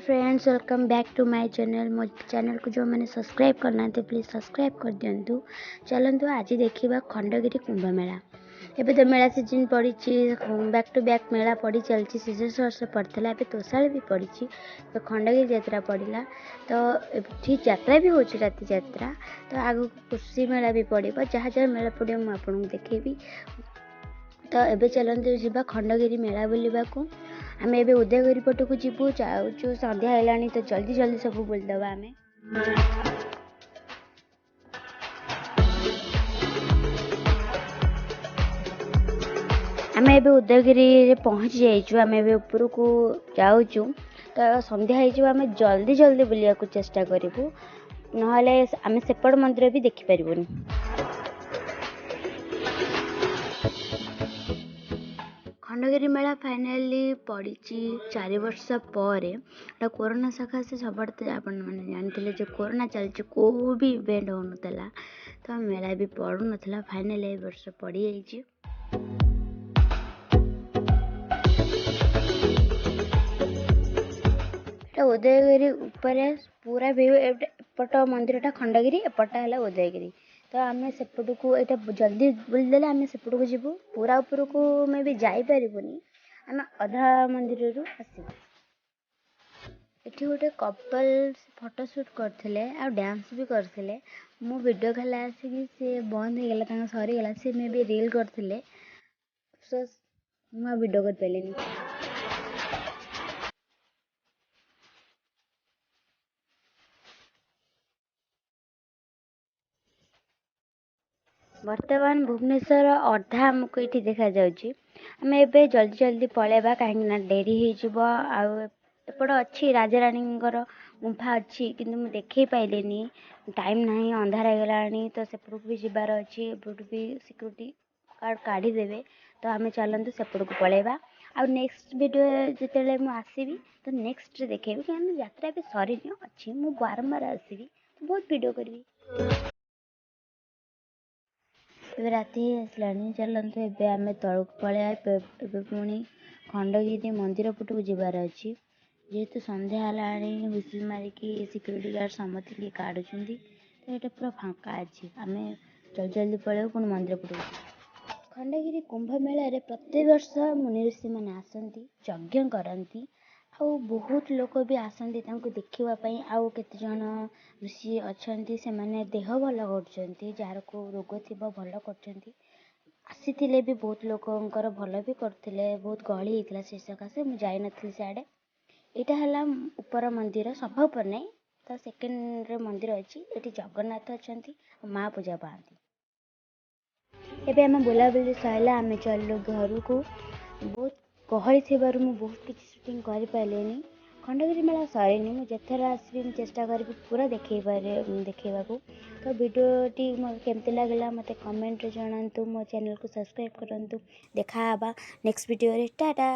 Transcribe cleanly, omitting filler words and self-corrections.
Friends, welcome back to my channel. ମୋ ଚ୍ୟାନେଲ୍କୁ ଯେଉଁମାନେ ସବସ୍କ୍ରାଇବ୍ କରିନାହାନ୍ତି, ପ୍ଲିଜ୍ ସବସ୍କ୍ରାଇବ୍ କରିଦିଅନ୍ତୁ। ଚାଲନ୍ତୁ, ଆଜି ଦେଖିବା ଖଣ୍ଡଗିରି କୁମ୍ଭମେଳା। ଏବେ ତ ମେଳା ସିଜନ୍ ପଡ଼ିଛି, ବ୍ୟାକ୍ ଟୁ ବ୍ୟାକ୍ ମେଳା ପଡ଼ି ଚାଲିଛି। ସିଜେଶ୍ୱର ପଡ଼ିଥିଲା, ଏବେ ତୋଷାଳି ବି ପଡ଼ିଛି, ତ ଖଣ୍ଡଗିରି ଯାତ୍ରା ପଡ଼ିଲା। ତ ଏଠି ଯାତ୍ରା ବି ହେଉଛି, ରାତି ଯାତ୍ରା। ତ ଆଗକୁ କୃଷି ମେଳା ବି ପଡ଼ିବ। ଯାହା ଯାହା ମେଳା ପଡ଼ିବ, ମୁଁ ଆପଣଙ୍କୁ ଦେଖେଇବି। ତ ଏବେ ଚାଲନ୍ତୁ ଯିବା ଖଣ୍ଡଗିରି ମେଳା ବୁଲିବାକୁ। ଆମେ ଏବେ ଉଦୟଗିରି ପଟକୁ ଯିବୁ, ଯାଉଛୁ। ସନ୍ଧ୍ୟା ହେଲାଣି, ତ ଜଲ୍ଦି ଜଲ୍ଦି ସବୁ ବୁଲିଦେବା ଆମେ। ଆମେ ଏବେ ଉଦୟଗିରିରେ ପହଞ୍ଚି ଯାଇଛୁ। ଆମେ ଏବେ ଉପରକୁ ଯାଉଛୁ। ତ ସନ୍ଧ୍ୟା ହେଇଯିବ, ଆମେ ଜଲ୍ଦି ଜଲ୍ଦି ବୁଲିବାକୁ ଚେଷ୍ଟା କରିବୁ, ନହେଲେ ଆମେ ସେପଟ ମନ୍ଦିର ବି ଦେଖିପାରିବୁନି। ଖଣ୍ଡଗିରି ମେଳା ଫାଇନାଲି ପଡ଼ିଛି 4 ବର୍ଷ ପରେ। ଏଇଟା କୋରୋନା ସକାଶେ ସବୁଆଡ଼େ, ଆପଣମାନେ ଜାଣିଥିଲେ ଯେ କୋରୋନା ଚାଲିଛି, କେଉଁ ବି ଇଭେଣ୍ଟ ହେଉନଥିଲା, ତ ମେଳା ବି ପଡ଼ୁନଥିଲା। ଫାଇନାଲି ଏ ବର୍ଷ ପଡ଼ିଯାଇଛି। ଏଇଟା ଉଦୟଗିରି ଉପରେ ପୁରା ଭିଉ। ଏପଟ ମନ୍ଦିରଟା ଖଣ୍ଡଗିରି, ଏପଟଟା ହେଲା ଉଦୟଗିରି। ତ ଆମେ ସେପଟକୁ ଏଇଟା ଜଲ୍ଦି ବୁଲିଦେଲେ ଆମେ ସେପଟକୁ ଯିବୁ। ପୁରା ଉପରକୁ ମେ ବି ଯାଇପାରିବୁନି, ଆମେ ଅଧା ମନ୍ଦିରରୁ ଆସିବୁ। ଏଠି ଗୋଟେ କପଲ୍ ଫଟୋ ସୁଟ୍ କରିଥିଲେ ଆଉ ଡ୍ୟାନ୍ସ ବି କରିଥିଲେ। ମୁଁ ଭିଡ଼ିଓ କଲା ଆସିକି ସେ ବନ୍ଦ ହେଇଗଲା, ତାଙ୍କ ସରିଗଲା। ସେ ମେ ବି ରିଲ୍ କରିଥିଲେ। ଅଫସୋସ, ମୁଁ ଆଉ ଭିଡ଼ିଓ କରିପାରିଲିନି। ବର୍ତ୍ତମାନ ଭୁବନେଶ୍ୱର ଅଧା ଆମକୁ ଏଇଠି ଦେଖାଯାଉଛି। ଆମେ ଏବେ ଜଲ୍ଦି ଜଲ୍ଦି ପଳେଇବା, କାହିଁକିନା ଡେରି ହେଇଯିବ। ଆଉ ଏପଟ ଅଛି ରାଜାରାଣୀଙ୍କର ଗୁମ୍ଫା ଅଛି, କିନ୍ତୁ ମୁଁ ଦେଖେଇ ପାଇଲିନି, ଟାଇମ୍ ନାହିଁ, ଅନ୍ଧାର ହେଇଗଲାଣି। ତ ସେପଟକୁ ବି ଯିବାର ଅଛି, ଏପଟୁ ବି ସିକ୍ୟୁରିଟି ଗାର୍ଡ଼ କାଢ଼ିଦେବେ। ତ ଆମେ ଚାଲନ୍ତୁ ସେପଟକୁ ପଳେଇବା। ଆଉ ନେକ୍ସଟ ଭିଡ଼ିଓ ଯେତେବେଳେ ମୁଁ ଆସିବି, ତ ନେକ୍ସଟରେ ଦେଖେଇବି, କାହିଁକିନା ଯାତ୍ରା ଏବେ ସରିନି, ଅଛି। ମୁଁ ବାରମ୍ବାର ଆସିବି, ତ ବହୁତ ଭିଡ଼ିଓ କରିବି। ଏବେ ରାତି ହେଇ ଆସିଲାଣି, ଚାଲନ୍ତୁ ଏବେ ଆମେ ତଳକୁ ପଳେଇବା। ଏବେ ପୁଣି ଖଣ୍ଡଗିରି ମନ୍ଦିର ପଟକୁ ଯିବାର ଅଛି। ଯେହେତୁ ସନ୍ଧ୍ୟା ହେଲାଣି, ହୁଇସିଲ୍ ମାରିକି ସିକ୍ୟୁରିଟି ଗାର୍ଡ଼ ସମସ୍ତଙ୍କୁ କାଢ଼ୁଛନ୍ତି। ତ ଏଇଟା ପୁରା ଫାଙ୍କା ଅଛି। ଆମେ ଜଲ୍ଦି ଜଲ୍ଦି ପଳେଇବୁ, ପୁଣି ମନ୍ଦିର ପଟକୁ ଯିବୁ। ଖଣ୍ଡଗିରି କୁମ୍ଭ ମେଳାରେ ପ୍ରତିବର୍ଷ ମୁନି ଋଷିମାନେ ଆସନ୍ତି, ଯଜ୍ଞ କରନ୍ତି ଆଉ ବହୁତ ଲୋକ ବି ଆସନ୍ତି ତାଙ୍କୁ ଦେଖିବା ପାଇଁ। ଆଉ କେତେଜଣ ଋଷି ଅଛନ୍ତି, ସେମାନେ ଦେହ ଭଲ କରୁଛନ୍ତି, ଯାହାର କେଉଁ ରୋଗ ଥିବ ଭଲ କରୁଛନ୍ତି। ଆସିଥିଲେ ବି, ବହୁତ ଲୋକଙ୍କର ଭଲ ବି କରୁଥିଲେ। ବହୁତ ଗହଳି ହେଇଥିଲା, ସେ ସକାଶେ ମୁଁ ଯାଇନଥିଲି ସିଆଡ଼େ। ଏଇଟା ହେଲା ଉପର ମନ୍ଦିର, ସଭା ଉପରେ ନାହିଁ, ତ ସେକେଣ୍ଡରେ ମନ୍ଦିର ଅଛି। ଏଠି ଜଗନ୍ନାଥ ଅଛନ୍ତି ଆଉ ମା ପୂଜା ପାଆନ୍ତି। ଏବେ ଆମ ବୁଲାବୁଲି ସରିଲା, ଆମେ ଚାଲିଲୁ ଘରକୁ। ବହୁତ ଗହଳି ଥିବାରୁ ମୁଁ ବହୁତ କିଛି ସୁଟିଂ କରିପାରିଲିନି। ଖଣ୍ଡଗିରି ମେଳା ସରିନି। ମୁଁ ଯେଥର ଆସିବି, ମୁଁ ଚେଷ୍ଟା କରିବି ପୁରା ଦେଖେଇବାକୁ। ତ ଭିଡ଼ିଓଟି ମୋର କେମିତି ଲାଗିଲା, ମୋତେ କମେଣ୍ଟରେ ଜଣାନ୍ତୁ। ମୋ ଚ୍ୟାନେଲକୁ ସବସ୍କ୍ରାଇବ୍ କରନ୍ତୁ। ଦେଖା ହେବା ନେକ୍ସଟ ଭିଡ଼ିଓରେ। ଟାଟା।